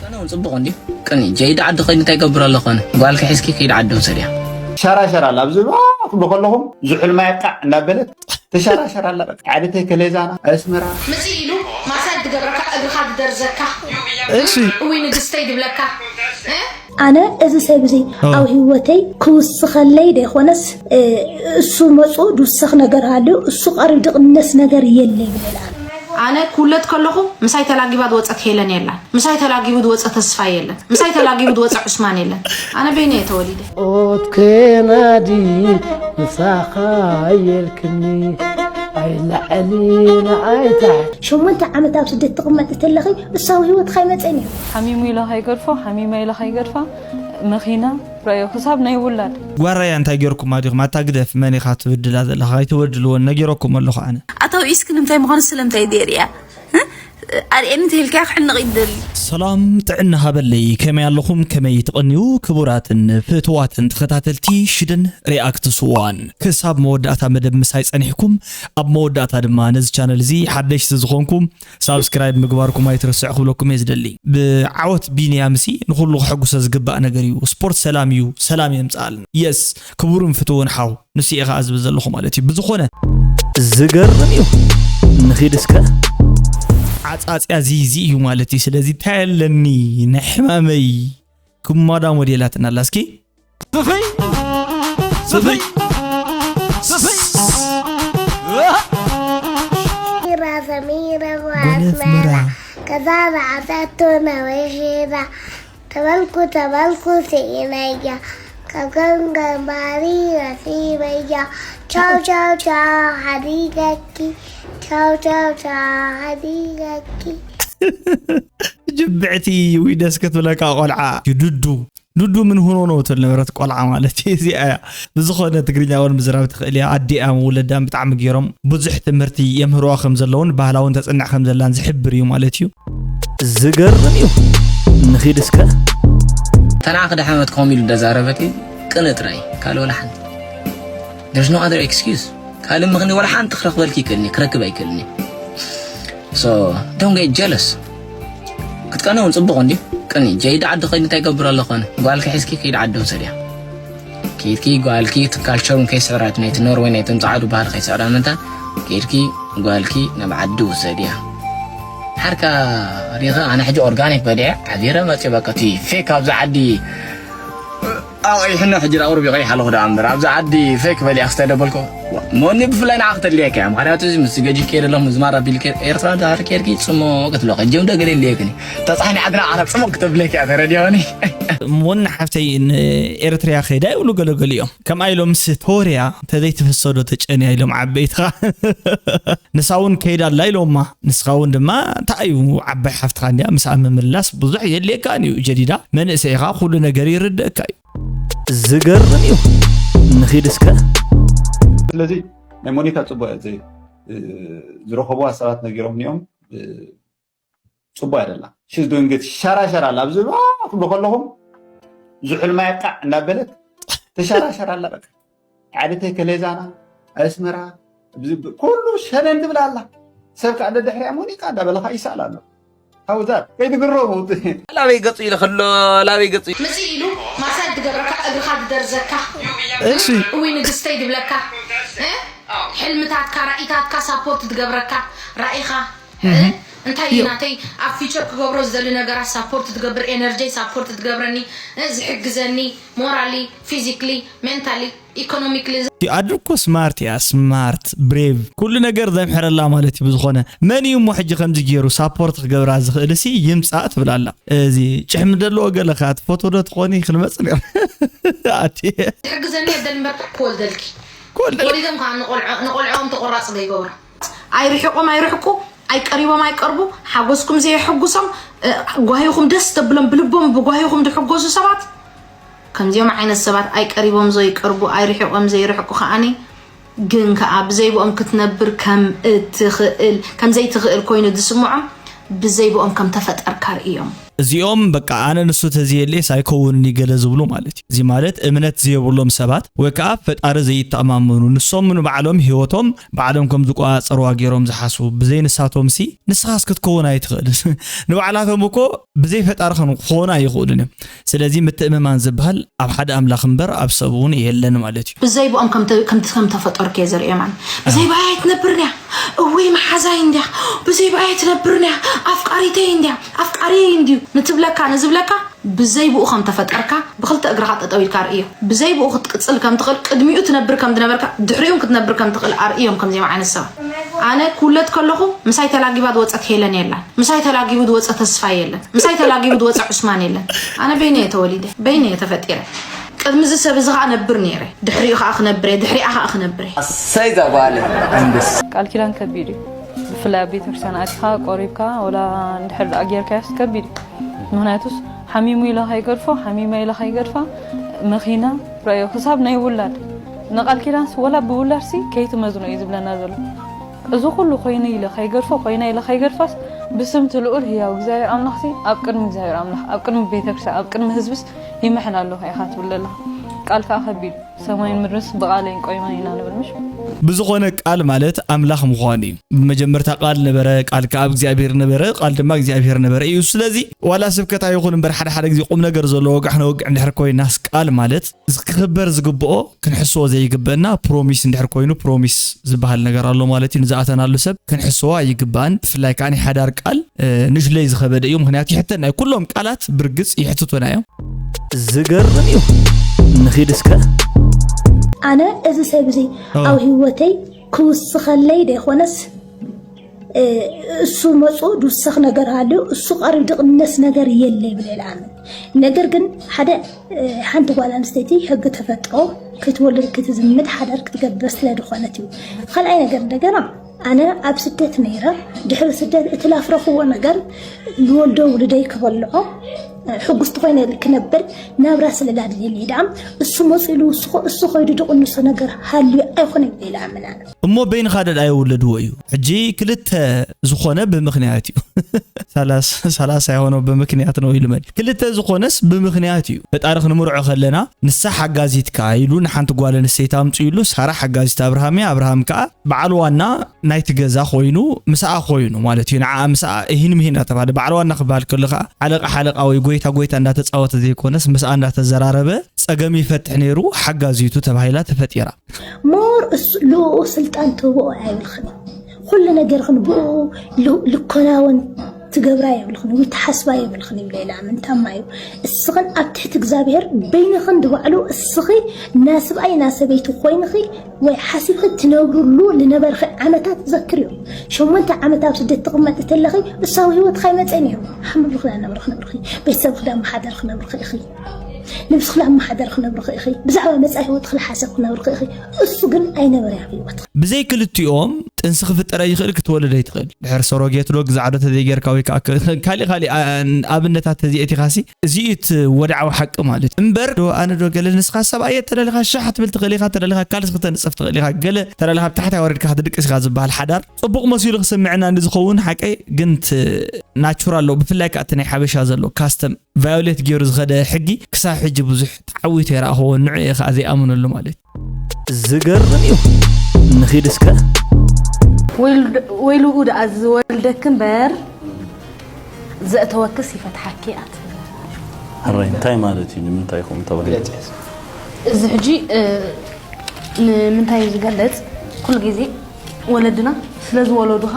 ኣነ እውን ጽቡቕ እንድዩ። ቅኒ ጀይዳ ዓዲ ኸይዱ እንታይ ይገብር ኣሎ ኾነ? ጓልኪ ሒዝኪ ከይድ ዓዲ ውሰድያ። ሸራሸር ኣላ ኣብዚ ባፍ ብከለኹም ዝሑል ማይ ቃዕ እንዳበለት ትሸራሸር ኣላ። በቃ ዓደተይ ከሌዛና ኣስመራ። ምጽእ ኢሉ ማሳጅ ዝገብረካ፣ እግርኻ ዝደርዘካ፣ እሺ። እውይ ንግስተይ ዝብለካ፣ እ? ኣነ እዚ ሰብ እዚ ኦ። ኣብ ህይወተይ ክውስኸለይ ደይኮነስ፣ እ፣ እሱ መፁ ድውሰኽ ነገር ሃልዩ፣ እሱ ቀሪብ ድቕነስ ነገር የለ ይብል ኣነ። ኣነ ክውለድ ከለኹ ምሳይ ተላጊባ ዝወፀት ሄለን የላን። ምሳይ ተላጊቡ ዝወፀ ተስፋ የለን። ምሳይ ተላጊቡ ዝወፀ ዑስማን የለን። ኣነ በይነ እየ ተወሊደ። ኦት ከናዲ ምሳኻ የልክኒ ኣይላዕሊ ንኣይታሕ። ሸሞንተ ዓመት ኣብ ስደት ትቕመጥ እንተለኺ እሳዊ ህይወትኻ ኣይመፀን እዩ። ሓሚሙ ኢለ ከይገድፎ፣ ሓሚመ ኢለ ከይገድፋ፣ መኺና ረዮ ክሳብ ናይ ውላድ። ጓራያ እንታይ ጌርኩማ ዲኹም? ኣታ ግደፍ፣ መን ኢኻ ትብድላ ዘለኻ? ኣይትበድልዎን፣ ነጊረኩም ኣለኹ ኣነ። ኣታ ኢስክ ንምንታይ ምዃኑ ስለምንታይ ደይ ሪኣ? እ? ኣርእየኒ እንተኢልካያ ክሕነቕ ይደሊ። ሰላም ጥዕና ሃበለይ፣ ከመይ ኣለኹም? ከመይ ትቐንዩ? ክቡራትን ፍትዋትን ተኸታተልቲ ሽደን ሪኣክትስ ዋን፣ ክሳብ መወዳእታ መደብ ምሳይ ጸኒሕኩም፣ ኣብ መወዳእታ ድማ ነዚ ቻነል እዚ ሓደሽቲ ዝኾንኩም ሳብስክራይብ ምግባርኩም ኣይትረስዕ ክብለኩም እየ ዝደሊ። ብዓወት ቢንያም ሲ ንኹሉ ክሕጉሶ ዝግባእ ነገር እዩ። ስፖርት ሰላም እዩ፣ ሰላም የምጽኣልና። የስ፣ ክቡርን ፍትውን ሓው፣ ንሱ እየ ኸዓ ዝብል ዘለኹ ማለት እዩ። ብዝኾነ ዝገርም እዩ። ንኺድ እስከ። ዓጻጽያ ዚዚ እዩ ማለት እዩ። ስለዚ እንታይ ኣለኒ ናይ ሕማመይ ክማዳ ሞዴላትና ኣላ። እስኪ ስፍይ! ስፍይ! ስፍይ! ሰሚራ፣ ሰሚራ፣ ጎነ ኣስመራ። ኣስመራ። ከዛ ዝዓጸቱ ነዊሕ ኢላ። ተበልኩ፣ ተበልኩ፣ ስኢነያ። ካብ ገምገም ባሪ ረኺበያ። ቻው፣ ቻው፣ ቻው፣ ሓዲገኪ። ቻው፣ ቻው፣ ቻው፣ ሓዲገኪ። ጅብዕቲ ውይ ደስ ክትብለካ ቆልዓ። ዱዱ ዱዱ ምን ሆኖ ነው ትብል ነበረት ቆልዓ ማለት እዩ። እዚኣ እያ። ብዝኾነ ትግርኛ እውን ምዝራብ ትኽእል እያ። ኣዲኣ ውለዳን ብጣዕሚ ገይሮም ብዙሕ ትምህርቲ የምህርዋ ከም ዘለውን ባህላውን ተጽንዕ ከም ዘላን ዝሕብር እዩ ማለት እዩ። ዝገርም እዩ። ንኺድ እስከ። ተናኺ ደሓመት ከምኡ ኢሉ እንዳዛረበኪ ቅንጥራይ ካልእ ወላ ሓንቲ። There's no other excuse. ካልእ ምኽኒ ወላ ሓንቲ ክረኽበልኪ ይክእልኒ፣ ክረክብ ኣይክእልኒ። So, don't get jealous. ክትቀነ እውን ጽቡቕ እንድዩ። ቅኒ፣ ጀይዳ ዓዲ ኸይዱ እንታይ ይገብር ኣሎ ኾነ? ጓልኪ ሒዝኪ ከይድ ዓዲ ውሰድያ። ከይድኪ ጓልኪ እቲ ካልቸሩን ከይስዕራ፣ እቲ ናይቲ ኖርወይ ናይቶም ጸዓዱ ባህሊ ከይስዕራ ምንታ፣ ከይድኪ ጓልኪ ናብ ዓዲ ውሰድያ። ሓርካ ሪኸ ኣነ ሕጂ ኦርጋኒክ በሊዐ ሓዚረ መጽእ በቃ እቲ ፌክ ኣብዚ ዓዲ ኣቕይሕና ሕጂ ኣቕርብ ይቕይሕ ኣለኹ ደኣ እምበር፣ ኣብዚ ዓዲ ፌክ በሊኣ ክስተ ደበልኩ። ሞኒ ብፍላይ ንዓ ክተድልየካ እያ። ምኽንያቱ እዚ ምስ ገጅ ከይደ ኣለኹ፣ ምስ ማራ ቢል ከይደ፣ ኤርትራ ዳር ከይድኪ ጽሞቕ ክትብሎ፣ ከጀም ዶ ገለ የድልየክኒ። ተጻሕኒ ዓድና ዓላ ጽሞቕ ክተብለኪ እያ፣ ተረዲኦኒ። ሞኒ ሓፍተይ ንኤርትርያ ከይዳ ይብሉ ገለገሊኦም። ከምኣ ኢሎም ምስ ቶርያ እንተዘይትፍሰዶ ተጨንያ ኢሎም ዓበይትኻ። ንሳ እውን ከይዳ ኣላ ኢሎማ። ንስኻ እውን ድማ እንታይ እዩ ዓባይ ሓፍትኻ እንድያ ምስኣ ምምላስ ብዙሕ የድልየካን እዩ። ጀዲዳ መንእሰይ ኢኻ፣ ኩሉ ነገር ይርደእካ እዩ። ዝገርም እዩ። ንኺድ እስከ። ስለዚ ናይ ሞኒካ ጽቡቕ እያ። እዚ፣ እ፣ ዝረኸብዋ ሰባት ነጊሮምኒ እዮም። እ፣ ጽቡቕ ኣይደላ። She's doing it። ሸራሸር ኣላ። ኣብዚ ባፍ ብሎ ከለኹም ዝሑል ማይ ቃዕ እንዳበለት ትሸራሸር ኣላ። በቃ ዓደተይ ከሌዛና ኣስመራ ኣብዚ ብ-፣ ኩሉ ሸነን ትብል ኣላ። ሰብ ከኣ ደድሕሪያ ሞኒካ እንዳበለኻ ይስኣል ኣሎ። ሃውዛት ከይትግረሙ። ላበይ ገጹ ኢለ ከሎ ላበይ ገጹ። ምጽእ ኢሉ ማሳጅ ዝገብረካ፣ እግርኻ ዝደርዘካ፣ እሺ። እውይ ንግስተይ ዝብለካ፣ እ? ሕልምታትካ ራኢታትካ ሳፖርት ዝገብረካ፣ ራኢኻ፣ እ? እንታይ እዩ ናተይ ኣብ ፊቸር ክገብሮ ዝደሊ ነገራት ሳፖርት ትገብር፣ ኤነርጂይ ሳፖርት ትገብረኒ፣ እ? ዝሕግዘኒ፣ ሞራሊ፣ ፊዚክሊ፣ ሜንታሊ፣ ኢኮኖሚክሊ። ኣዱ እኮ ስማርት እያ፣ ስማርት፣ ብሬቭ፣ ኩሉ ነገር ዘምሕረላ ማለት እዩ። ብዝኾነ መን እዩ እሞ ሕጂ ከምዚ ገይሩ ሳፖርት ክገብራ ዝኽእል ሲ ይምጻእ ትብል ኣላ። እዚ ጭሕሚ ዘለዎ ገለ ከኣ ትፈትዎ ዶ ትኾኒ? ክንመጽእ ነይሩ። ኣቲ። ትሕግዘኒ የደል እምበር ክወልደልኪ። ክወልደልኪ። ወሊዶም ከኣ ንቆልዖ-፣ ንቆልዖም ተቆራጽ ዘይገብሩ። ኣይርሕቆም ኣይርሕቁ፣ ኣይቀሪቦም ኣይቀርቡ፣ ሓጎስኩም ዘየሐጉሶም፣ እ፣ ጓሂኹም ደስ ተብሎም ብልቦም ብጓሂኹም ዝሕጎሱ ሰባት። ከምዚኦም ዓይነት ሰባት ኣይቀሪቦም ዘይቀርቡ፣ ኣይርሒቖም ዘይርሕቁ ከኣኒ፣ ግን ከኣ ብዘይብኦም ክትነብር ከም እትኽእል፣ ከም ዘይትኽእል ኮይኑ ዝስምዖም፣ ብዘይብኦም ከም ተፈጠርካ ርእዮም። እዚኦም በቃ ኣነ ንሱ ተዝየለየስ ኣይከውንን እዩ ገለ ዝብሉ ማለት እዩ። እዚ ማለት እምነት ዘየብሎም ሰባት ወይ ከዓ ፈጣሪ ዘይተኣማመኑ፣ ንሶም ንባዕሎም ህይወቶም ባዕሎም ከም ዝቆፃፀርዋ ገይሮም ዝሓስቡ፣ ብዘይ ንሳቶም ሲ ንስኻስ ክትከውን ኣይትኽእልን። ንባዕላቶም እኮ ብዘይ ፈጣሪ ክኾኑ ኣይኽእሉን እዮም። ስለዚ ምትእምማን ዝበሃል ኣብ ሓደ ኣምላኽ እምበር ኣብ ሰብ እውን የለን ማለት እዩ። ብዘይ ብኦም ከም ተ- ከም ከም ተፈጠርኩ እየ ዘርእዮም ኣነ። ብዘይ ብኣይ ኣይትነብርን እያ። እወይ መሓዛይ እንድያ። ብዘይ ብኣይ ኣይትነብርን እያ። ኣፍቃሪተይ እንድያ። ኣፍቃሪ እንድዩ ንትብለካ ንዝብለካ ብዘይ ብኡ ከም ተፈጠርካ ብክልተ እግርኻ ጠጠው ኢልካ ኣርእዮ። ብዘይ ብኡ ክትቅጽል ከም ትኽእል፣ ቅድሚኡ ትነብር ከም ዝነበርካ ድሕሪኡ ክትነብር ከም ትኽእል ኣርእዮም። ከምዚኦም ዓይነት ሰባት ኣነ ክውለድ ከለኹ ምሳይ ተላጊባ ዝወጸት ሄለን የላን። ምሳይ ተላጊቡ ዝወጸ ተስፋ የለን። ምሳይ ተላጊቡ ዝወጸ ዑስማን የለን። ኣነ በይነ እየ ተወሊደ፣ በይነ እየ ተፈጢረ። ቅድሚ እዚ ሰብ እዚ ኸዓ ነብር ነይረ፣ ድሕሪኡ ኸዓ ክነብር እየ፣ ድሕሪኣ ኸዓ ክነብር እየ። ኣሰይ እዛ ጓል ኣንበስ ቃል ኪዳን ከቢድ እዩ። ብፍላይ ኣብ ቤተክርስትያን ኣቲኻ ቆሪብካ ወላ እንድሕር ደኣ ጌርካዮስ ከቢድ እዩ። ምክንያቱስ ሓሚሙ ኢለ ከይገድፎ ሓሚመ ኢለ ከይገድፋ መኪና ረዮ ክሳብ ናይ ውላድ ንቃል ኪዳንስ ወላ ብውላድሲ ከይትመዝኖ እዩ ዝብለና ዘሎ። እዚ ኩሉ ኮይኑ ኢለ ከይገድፎ ኮይና ኢለ ከይገድፋስ ብስምቲ ልኡል ህያው እግዚኣብሔር ኣምላኽሲ ኣብ ቅድሚ እግዚኣብሔር ኣምላኽ ኣብ ቅድሚ ቤተክርስትያን ኣብ ቅድሚ ህዝብስ ይምሕል ኣለኹ ኢኻ ትብል ዘለኻ። ቃል ከዓ ከቢድ እዩ። ሰማይን ምድርንስ ብቓለይ ቆይመን ኢና ንብል ምሽ? ብዝኾነ ቃል ማለት ኣምላኽ ምዃኑ እዩ። ብመጀመርታ ቃል ነበረ፣ ቃል ከዓ እግዚኣብሔር ነበረ፣ ቃል ድማ እግዚኣብሔር ነበረ እዩ። ስለዚ ዋላ ስብከት ኣይኹን እምበር ሓደ ሓደ ግዜ ቁም ነገር ዘለዎ ወግዕ ክነወግዕ እንድሕር ኮይናስ ቃል ማለት ክኽበር ዝግብኦ ክንሕስዎ ዘይግበአና ፕሮሚስ እንድሕር ኮይኑ ፕሮሚስ ዝበሃል ነገር ኣሎ ማለት እዩ። ንዝኣተናሉ ሰብ ክንሕስዎ ኣይግባእን። ብፍላይ ከዓ ናይ ሓዳር ቃል ንእሽለይ ዝኸበደ እዩ። ምክንያቱ ይሕተና እዩ። ኩሎም ቃላት ብርግፅ ይሕትቱና እዮም። ዝገርም እዩ። ንኺድ እስከ። ኣነ እዚ ሰብ እዚ ኣብ ህይወተይ ክውስኸለይ ደይኮነስ እሱ መፁ ድውሰኽ ነገር ሃልዩ እሱ ቀሪብ ድቕነስ ነገር የለ ይብል እየ ዝኣምን። ነገር ግን ሓደ ሓንቲ ጓል ኣንስተይቲ ሕጊ ተፈጥሮ ክትወልድ ክትዝምድ ሓዳር ክትገብር ስለ ዝኾነት እዩ። ካልኣይ ነገር እንደገና ኣነ ኣብ ስደት ነይረ። ድሕሪ ስደት እቲ ላፍረኽዎ ነገር ንወልዶ ውልደይ ክበልዖ ሕጉስቲ ኮይነ ክነብር ናብራ ስለ ላድልየኒ ደኣ እሱ መፂሉ እሱ ከይዱ ድቕንሶ ነገር ሃልዩ ኣይኮነ ኢለ ኣምናን። እሞ በይንኻ ደኣ የውለድዎ እዩ። ሕጂ ክልተ ዝኾነ ብምኽንያት እዩ። ሰላሳ የሆነው ብምክንያት ነው ይልመድ። ክልተ ዝኾነስ ብምኽንያት እዩ። ፈጣሪ ክንምርዖ ከለና ንሳ ሓጋዚትካ ኢሉ ንሓንቲ ጓል ኣንስተይቲ ኣምፅኡ ኢሉ ሳራ ሓጋዚት ኣብርሃም እያ። ኣብርሃም ከዓ በዓል ዋና ናይቲ ገዛ ኮይኑ ምስኣ ኮይኑ ማለት እዩ። ንዓ ምስኣ እሂን ምሂን እናተባሃለ በዓል ዋና ክበሃል ከሎ ከዓ ሓለቃ ሓለቃ ወይ ጎይታ ጎይታ እንዳተፃወተ ዘይኮነስ ምስኣ እንዳተዘራረበ ፀገም ይፈትሕ ነይሩ፣ ሓጋዚቱ ተባሂላ ተፈጢራ። ሞር እሱ ልኡ ስልጣን ትህብኦ ኣይብልኽን። ኩሉ ነገርኽን ብኡ ልኮናወን ትገብራ የብልኽን ወይ ትሓስባ የብልኽን ይብለ ኢላ ምንታማ እዩ። እስኽን ኣብ ትሕቲ እግዚኣብሔር በይንኽን ድባዕሉ እስኺ ናስብኣይ ናሰበይቲ ኮይንኺ ወይ ሓሲብኺ ትነብርሉ ልነበርኺ ዓመታት ዘክርዮ። ሸሞንተ ዓመት ኣብ ስደት ትቕመጢ ተለኺ እሳዊ ህይወትኻ ይመፀ ነይሩ። ሓምብልኺ ዳነብርኺ ነብርኺ ቤተሰብኺ ዳመሓደርኺ ነብርኺ ኢኺ። ንብስኺ ዳመሓደርኺ ነብርኺ ኢኺ። ብዛዕባ መፃኢ ህይወትኺ ዝሓሰብኺ ነብርኺ ኢኺ። እሱ ግን ኣይነበረ ኣብ ህይወትኺ። ብዘይ ክልቲኦም ጥንሲ ክፍጠር ኣይኽእል ክትወልድ ኣይትኽእል። ድሕር ሰሮጌት ዶ ግዛዕ ዶ ተዘይጌርካ ወይ ከዓ ካሊእ ካሊእ ኣብነታት ተዘይእቲኻሲ እዚኡ እቲ ወድዓዊ ሓቂ ማለት እምበር ዶ ኣነ ዶ ገለ ንስኻ ሰብኣየ ተደሊኻ ሻሕ ትብል ትኽእል ኢኻ ተደሊኻ ካልሲ ክተንፅፍ ትኽእል ኢኻ ገለ ተደሊኻ ብታሕታይ ወረድካ ክትድቅስ ኢኻ ዝበሃል ሓዳር ፅቡቕ መሲሉ ክስምዕና እንዲ ዝኸውን ሓቀይ ግን ናቹራል ኣለዎ ብፍላይ ከዓ እቲ ናይ ሓበሻ ዘሎ ካስተም ቫዮሌት ገይሩ ዝኸደ ሕጊ ክሳብ ሕጂ ብዙሕ ተዓዊቱ የረኣኽዎ ንዑ እየ ከዓ ዘይኣምነሉ ማለት እዩ። ዝገርም እዩ። ንኺድ እስከ። ወይልኡ ደኣ ዝወልደኪ እምበር ዘእተወክስ ይፈትሓኪ ኣት ሕራይ እንታይ ማለት እዩ ንምንታይ ከምኡ ተባሂሉ እዚ ሕጂ ንምንታይ እዩ ዝገልፅ ኩሉ ግዜ ወለድና ስለ ዝወለዱኻ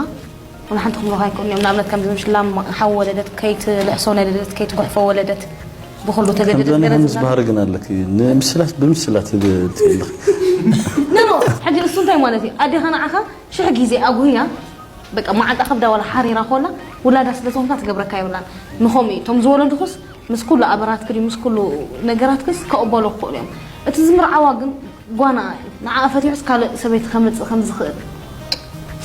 ወላ ሓንቲ ክብሉኻ ኣይክእሉን እዮም ንኣብነት ከምዚ ምሽ ላም ሓው ወለደት ከይትልሕሶ ናይ ልደት ከይትጉሕፎ ወለደት ብኩሉ ተገደደት ከምዘን ገለ ይኹን ዝብላ ባህሪ ግን ኣለኪ ንምስላት ብምስላት ትብልኽ ኖ ኖ ሕጂ እሱ እንታይ ማለት እዩ ኣዴኻ ንዓኻ ሽሕ ግዜ ኣጉህያ በቃ መዓልጣ ከብዳ ዋላ ሓሪራ ኮላ ውላዳ ስለ ዝኾንካ ትገብረካ የብላን ንኸምኡ እዩ እቶም ዝወለዱኹስ ምስ ኩሉ ኣበራትክ ድዩ ምስ ኩሉ ነገራትክስ ከቕበሎ ክኽእሉ እዮም እቲ ዝምርዓዋ ግን ጓና እዩ ንዓኣ ፈቲሑስ ካልእ ሰበይቲ ከምፅእ ከም ዝኽእል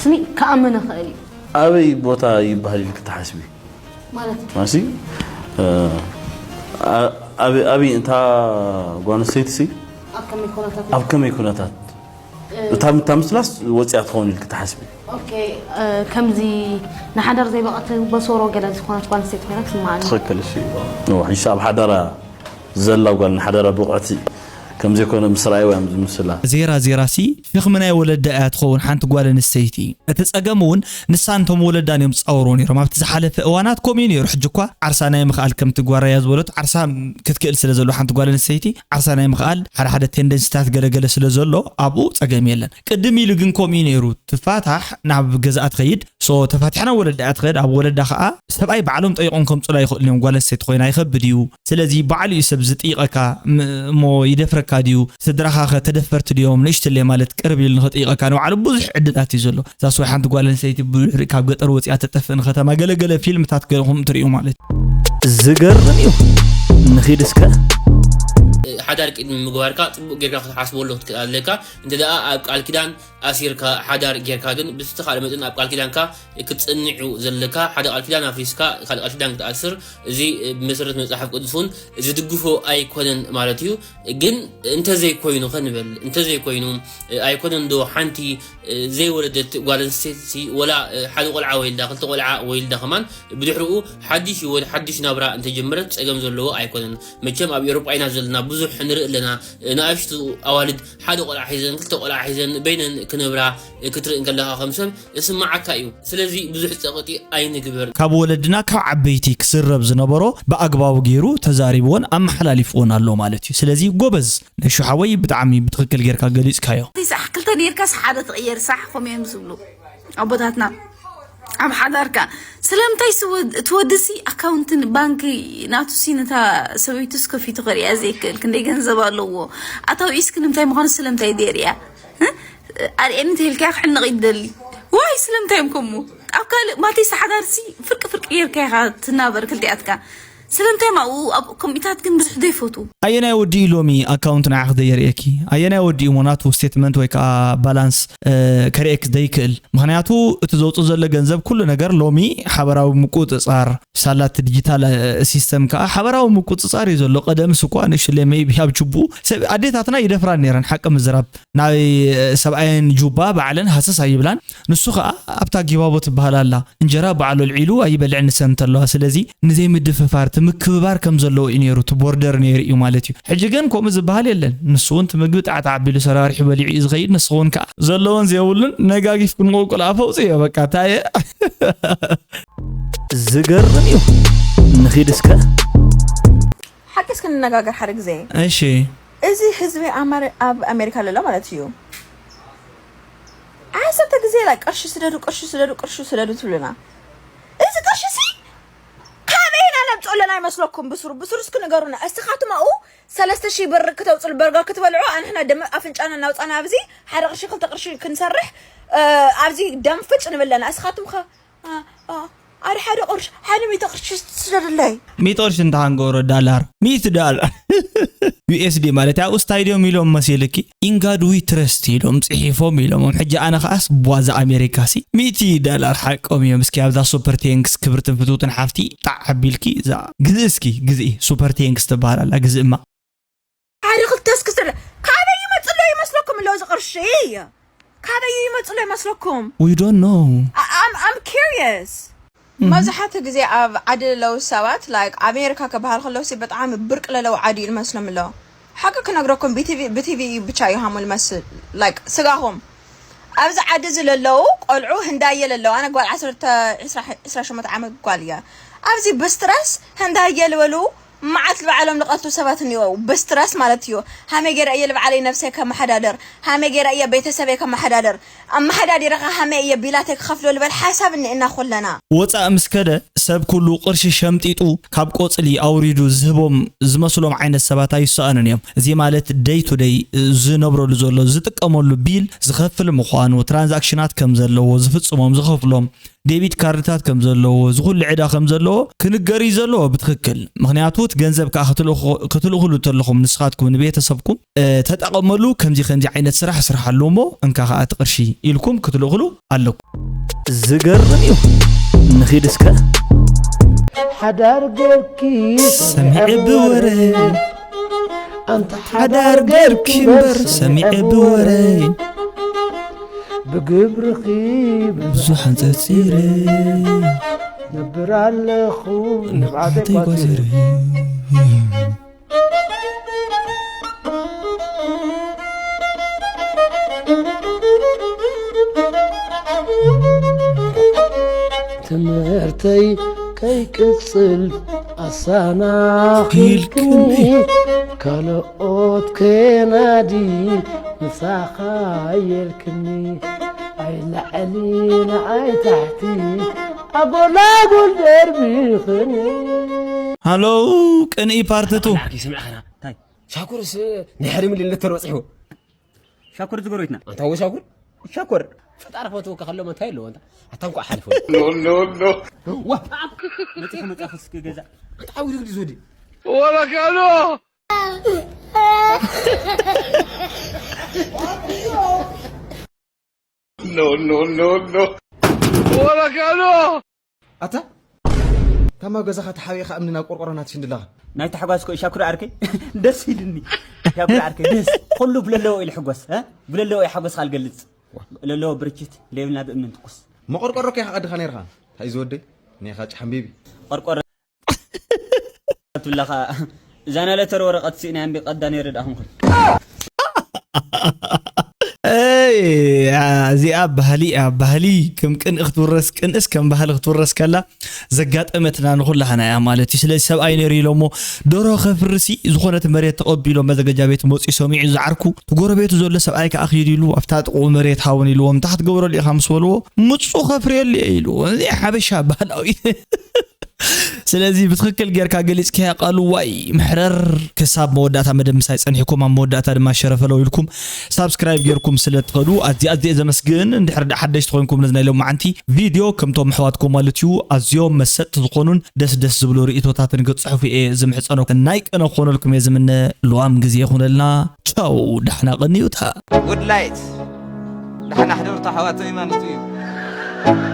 ስኒ ክኣምን ይኽእል እዩ ኣበይ ቦታ ይበሃል ኢልክ ትሓስቢ ማለት ማሲ ኣበይ እንታ ጓንስተይቲ ሲ ኣብ ከመይ ኩነታት ኣብ ከመይ ኩነታት እታ ምስላስ ወፂኣ ትኸውን ኢልክ ትሓስቢ ኦኬ፣ እ፣ ከምዚ ንሓዳር ዘይበቐት በሶሮ ገለ ዝኾነት ጓል ኣንስተይቲ ኮይና ትስምዓኒ። ትኽክል። እሺ፣ ሕጂ ኣብ ሓዳራ ዘላ ጓል ንሓዳራ ብቑዕቲ ከም ዘይኮነ ምስ ረኣይዋ እዮም ዝምስላ። ዜራ ዜራሲ ሸኽሚ ናይ ወለዳ እያ ትኸውን ሓንቲ ጓል ኣንስተይቲ። እቲ ጸገም እውን ንሳን እቶም ወለዳን እዮም ዝጻወርዎ ነይሮም። ኣብቲ ዝሓለፈ እዋናት ከምኡ እዩ ነይሩ። ሕጂ እኳ ዓርሳ ናይ ምኽኣል ከምቲ ጓራያ ዝበሎት ዓርሳ ክትክእል ስለ ዘሎ ሓንቲ ጓል ኣንስተይቲ ዓርሳ ናይ ምኽኣል ሓደ ሓደ ቴንደንሲታት ገለገለ ስለ ዘሎ ኣብኡ ጸገም የለን። ቅድም ኢሉ ግን ከምኡ እዩ ነይሩ። ትፋታሕ ናብ ገዛኣ ትኸይድ። ሶ ተፋቲሕና ወለዳ እያ ትኸድ። ኣብ ወለዳ ከዓ ሰብኣይ ባዕሎም ጠይቆም ከምፁላ ይኽእሉ እዮም። ጓል ኣንስተይቲ ኮይና ይኸብድ እዩ። ስለዚ ባዕሉ እዩ ሰብ ዝጥይቐካ ም- እሞ ይደፍረካ ድዩ? ስድራኻ ኸ ተደፈርቲ ድዮም? ንእሽትለይ ማለት ቅርብ ኢሉ ንኽጥይቐካ ንባዕሉ ብዙሕ ዕድላት እዩ ዘሎ። ዛስ ወይ ሓንቲ ጓል ኣንስተይቲ ብድሕሪ ካብ ገጠር ወፂኣ ተጠፍእ ንከተማ ገለገለ ፊልምታት ገለኹም ትርእዩ ማለት እዩ። ዝገርም እዩ። ንኺድ እስከ ሓዳር ቅድሚ ምግባርካ ፅቡቅ ጌርካ ክትሓስበሉ ክትክእል ኣለካ። እንተ ደኣ ኣብ ቃል ኪዳን ኣሲርካ ሓዳር ጌርካ ግን ብዝተኻለ መጠን ኣብ ቃል ኪዳንካ ክትፅንዕ እዩ ዘለካ። ሓደ ቃል ኪዳን ኣፍሪስካ ካልእ ቃል ኪዳን ክትኣስር እዚ ብመሰረት መፅሓፍ ቅዱስ እውን ዝድግፎ ኣይኮነን ማለት እዩ። ግን እንተዘይኮይኑ ከንበል እንተዘይኮይኑ ኣይኮነን ዶ ሓንቲ ዘይወለደት ጓል ኣንስተይቲ ወላ ሓደ ቆልዓ ወይልዳ ክልተ ቆልዓ ወይልዳ ከማን ብድሕሪኡ ሓድሽ ህይወት ሓድሽ ናብራ እንተጀመረት ፀገም ዘለዎ ኣይኮነን። መቸም ኣብ ኤውሮጳ ኢና ዘለና ብዙሕ ንርኢ ኣለና። ንኣሽቱ ኣዋልድ ሓደ ቆልዓ ሒዘን ክልተ ቆልዓ ሒዘን በይነን ክነብራ ክትርኢ እንከለኻ ከም ሰብ እስማዓካ እዩ። ስለዚ ብዙሕ ፀቕጢ ኣይንግበር። ካብ ወለድና ካብ ዓበይቲ ክስረብ ዝነበሮ ብኣግባቡ ገይሩ ተዛሪብዎን ኣመሓላሊፍዎን ኣሎ ማለት እዩ። ስለዚ ጎበዝ ነሹ ሓወይ ብጣዕሚ ብትኽክል ጌርካ ገሊፅካዮ። ሳሕ ክልተ ኔርካስ ሓደ ትቕየር ሳሕ ከምኡ እዮም ዝብሉ ኣቦታትና። ኣብ ሓዳርካ ስለምንታይ እቲ ወዲ ሲ ኣካውንትን ባንኪ ናቱ ሲ ነታ ሰበይቱ ስ ከፊቱ ከሪያ ዘይክእል ክንደይ ገንዘብ ኣለዎ ኣታዊ እስኪ ንምንታይ ምዃኑ ስለምንታይ ደይ ሪያ ኣርእየኒ እንተይልካ ክሕነቕ ይደሊ ዋይ ስለምንታይ እዮም ከምኡ ኣብ ካልእ ማለተይ ሓዳር ሲ ፍርቂ ፍርቂ ጌርካ ኢኻ ትናበር ክልቲኣትካ ስለምንታይ ማኡ ኣብ ኮሚታት ግን ብዙሕ ዘይፈቱ ኣየናይ ወዲ እዩ ሎሚ ኣካውንት ንዓኽ ደየርእየኪ ኣየናይ ወዲ እዩ ሞናቱ ስቴትመንት ወይ ከዓ ባላንስ ከርእየክ ዘይክእል ምክንያቱ እቲ ዘውፅእ ዘሎ ገንዘብ ኩሉ ነገር ሎሚ ሓበራዊ ምቁፅፃር ሳላት ዲጂታል ሲስተም ከዓ ሓበራዊ ምቁፅፃር እዩ ዘሎ ቀደምስ እኳ ንሽለ ሜይቢ ኣብ ችቡ ሰብ ኣዴታትና ይደፍራን ነይረን ሓቂ ምዝራብ ናይ ሰብኣየን ጁባ ባዕለን ሃሰስ ኣይብላን ንሱ ከዓ ኣብታ ጊባቦ ትበሃል ኣላ እንጀራ ባዕሉ ኣልዒሉ ኣይበልዕን ንሰን እንተለዋ ስለዚ ንዘይምድፍፋር እቲ ምክብባር ከም ዘለዎ እዩ ነይሩ እቲ ቦርደር ነይሩ እዩ ማለት እዩ ሕጂ ግን ከምኡ ዝበሃል የለን ንሱ እውን እቲ ምግቢ ጣዕጣዕ ኣቢሉ ሰራሪሑ በሊዑ እዩ ዝኸይድ ንስኻ እውን ከዓ ዘለዎን ዘየብሉን ነጋጊፍ ክንቆቁል ኣፈውፅዮ በቃ ታየ ዝገርም እዩ ንኺድ እስከ ሓቂ እስኪ ንነጋገር ሓደ ግዜ እሺ እዚ ህዝቢ ኣማሪ ኣብ ኣሜሪካ ለሎ ማለት እዩ ዓሰርተ ግዜ ላይ ቅርሺ ስደዱ ቅርሺ ስደዱ ቅርሺ ስደዱ ትብሉና እዚ ቅርሺ ሲ ካበይና ነምፅኦ ኣለና ይመስለኩም ብስሩ ብስሩ እስኪ ንገሩና እስኻትም ኣብኡ ሰለስተ ሺህ ብር ክተውፅሉ በርገር ክትበልዑ ኣንሕና ደም ኣፍንጫና እናውፃና ኣብዚ ሓደ ቅርሺ ክልተ ቅርሺ ክንሰርሕ ኣብዚ ደም ፍጭ ንብል ኣለና እስኻትም ኸ ኣደ ሓደ ቅርሽ ሓደ ሚእቲ ቅርሽ ስደድለይ ሚእቲ ቅርሽ እንተ ሃንገብሮ ዳላር ሚእቲ ዳላር ዩኤስዲ ማለት ኣብኡ ስታይድዮም ኢሎም መሲልኪ ኢንጋድ ዊ ትረስት ኢሎም ፅሒፎም ኢሎሞም ሕጂ ኣነ ከዓስ ቧዛ ኣሜሪካ ሲ ሚእቲ ዳላር ሓቆም እዮም እስኪ ኣብዛ ሱፐር ቴንክስ ክብርትን ፍትውትን ሓፍቲ ጣዕ ኣቢልኪ እዛ ግዝእ እስኪ ግዝኢ ሱፐር ቴንክስ ትበሃል ኣላ ግዝእማ ሓደ ክልተ እስኪ ስለ ካበይ ይመፅእ ኣሎ ይመስለኩም ኣሎ እዚ ቅርሺ ካበይ ይመፅእ ኣሎ ይመስለኩም We don't know. I'm I'm curious መብዛሕትኡ ግዜ ኣብ ዓዲ ዘለዉ ሰባት like ኣሜሪካ ክበሃል ከለዉ ሲ ብጣዕሚ ብርቂ ለለዉ ዓዲ እዩ ዝመስሎም ኣሎ ሓቂ ክነግረኩም ብቲቪ ብቲቪ እዩ ብቻ እዩ ሃሙ ዝመስል like ስጋኹም ኣብዚ ዓዲ እዚ ለለዉ ቆልዑ ህንዳየ ለለዉ ኣነ ጓል ዓሰርተ ዕስራ ሸሞንተ ዓመት ጓል እያ ኣብዚ ብስትረስ ህንዳየ ዝበሉ መዓት ልባዕሎም ልቐቱ ሰባት እኒኦ ብስትረስ ማለት እዩ ሃመይ ገይረ እየ ልባዕለይ ነብሰይ ከመሓዳደር ሃመይ ገይረ እየ ቤተሰበይ ከመሓዳደር ኣመሓዳዲረኻ ሃመይ እየ ቢላተይ ክኸፍሎ ልበል ሓሳብ እኒእና ኩለና ወፃእ ምስ ከደ ሰብ ኩሉ ቅርሺ ሸምጢጡ ካብ ቆፅሊ ኣውሪዱ ዝህቦም ዝመስሎም ዓይነት ሰባት ኣይሰኣኑን እዮም እዚ ማለት ደይ ቱ ደይ ዝነብረሉ ዘሎ ዝጥቀመሉ ቢል ዝኸፍል ምዃኑ ትራንዛክሽናት ከም ዘለዎ ዝፍፅሞም ዝኸፍሎም ዴቢት ካርድታት ከም ዘለዎ፣ እዚ ኩሉ ዕዳ ከም ዘለዎ ክንገር እዩ ዘለዎ ብትኽክል። ምኽንያቱ እቲ ገንዘብ ከኣ ክትልእኹ- ክትልእኹሉ ተለኹም ንስኻትኩም ንቤተሰብኩም እ፣ ተጠቐመሉ፣ ከምዚ ከምዚ ዓይነት ስራሕ ስርሓሉ እሞ እንካ ከኣ እቲ ቅርሺ ኢልኩም ክትልእኹሉ ኣለኩም። ዝገርም እዩ። ንኺድ እስከ። ሓዳር ገርኪ ሰሚዐ ብወረ ኣንታ ሓዳር ገርኪ እምበር ሰሚዐ ብወረ ብግብርኺ ብዙሕ ኣንጸርጺረ ነብር ኣለኹ ንብዓተይ ንብዓተይ ጓሲረ። ጓሲረ። ትምህርተይ ከይቅጽል ኣሳናኺልክኒ፣ ካልኦት ከናዲ ምሳኻ የልክኒ። ኣይ ላዕሊ ንኣይ ታሕቲ ኣጎላጉል ደርቢኽኒ። ሃሎ፣ ቅንኢ ፓርት ቱ። ኣምላኽ ይስምዐና። እንታይ? ሻኩርስ ናይ ሓደ ሚልዮን ሊትር በጺሕዎ። ሻኩር ዝጎረቤትና። ኣንታ ወ ሻኩር? ሻኩር። ፈጣሪ ፈትወካ ከሎ እንታይ ኣለዎ ኣንታ? ኣታ እንኳዕ ሓልፎ። ኖ፣ ኖ፣ ኖ። ዋ! መጺኹ መጻኹ እስኪ ገዛ። ኣንታ ዓው ኢሉ ዝወዲ። ወላ ካሎ! ኖ፣ ኖ፣ ኖ፣ ኖ። ወላ ካሎ! ኣታ፣ ታማ ገዛኻ ተሓቢእኻ እምኒ ናብ ቆርቆሮ ናትሽን ድላኻ። ናይ ታሕጓስ እኮ ሻኩር ዓርከይ ደስ ኢልኒ። ሻኩር ዓርከይ ደስ። ኩሉ ብለለዎ ኢሉ ሕጎስ፣ እ? ብለለዎ እዩ ሓጎስካ ልገልጽ። ለለዎ ብርችት፣ ለየብልና ብእምኒ ንትኩስ። መቆርቆሮ ከ ኢኻ ቀድኻ ነይርኻ። እንታይ እዩ ዝወደይ? ኔኻ ጫሕምቢቢ። ቆርቆሮ ትብለኻ። እዛ ናይ ለተር ወረቐት ስኢና እምቢ ቀዳ ነይረ ደኣ ክንኩን። እይ፣ እዚኣ ባህሊ እያ፣ ባህሊ ከም ቅንኢ ክትውረስ፣ ቅንእስ ከም ባህሊ ክትውረስ ከላ ዘጋጠመትና ንኹላህና እያ ማለት እዩ። ስለዚ ሰብኣይ ነይሩ ኢሎሞ ደሮ ከፍርሲ ዝኾነት መሬት ተቐቢሎ መዘገጃ ቤት መፂኡ ሰሚዑ ዝዓርኩ እቲ ጎረቤቱ ዘሎ ሰብኣይ ከዓ ኪድ ኢሉ ኣብታ ጥቕኡ መሬት ሃውን ኢልዎም ታሕት ገብረሉ ኢኻ ምስ በልዎ ምፁ ከፍርየሉ እየ ኢሉ። እዚ ሓበሻ ባህላዊ ስለዚ ብትኽክል ጌርካ ገሊጽካያ ቃሉ ዋይ መሕረር። ክሳብ መወዳእታ መደብ ምሳይ ጸኒሕኩም ኣብ መወዳእታ ድማ ሸረፈለው ኢልኩም ሳብስክራይብ ጌርኩም ስለ ትኸዱ ኣዝየ ኣዝየ ዘመስግን። እንድሕር ደኣ ሓደሽቲ ኮይንኩም ነዚ ናይ ሎማዓንቲ ቪድዮ ከምቶም ኣሕዋትኩም ማለት እዩ ኣዝዮም መሰጥቲ ዝኾኑን ደስ ደስ ዝብሉ ርእይቶታትን ክትጽሕፉ እየ ዝምሕጸነኩም። ናይ ቅነ ክኾነልኩም እየ ዝምነ። ልዋም ግዜ ይኹነልና። ቻው ዳሕና ቀንዩታ። Good light ዳሕና ሕደርታ ኣሕዋተይ ማለት እዩ።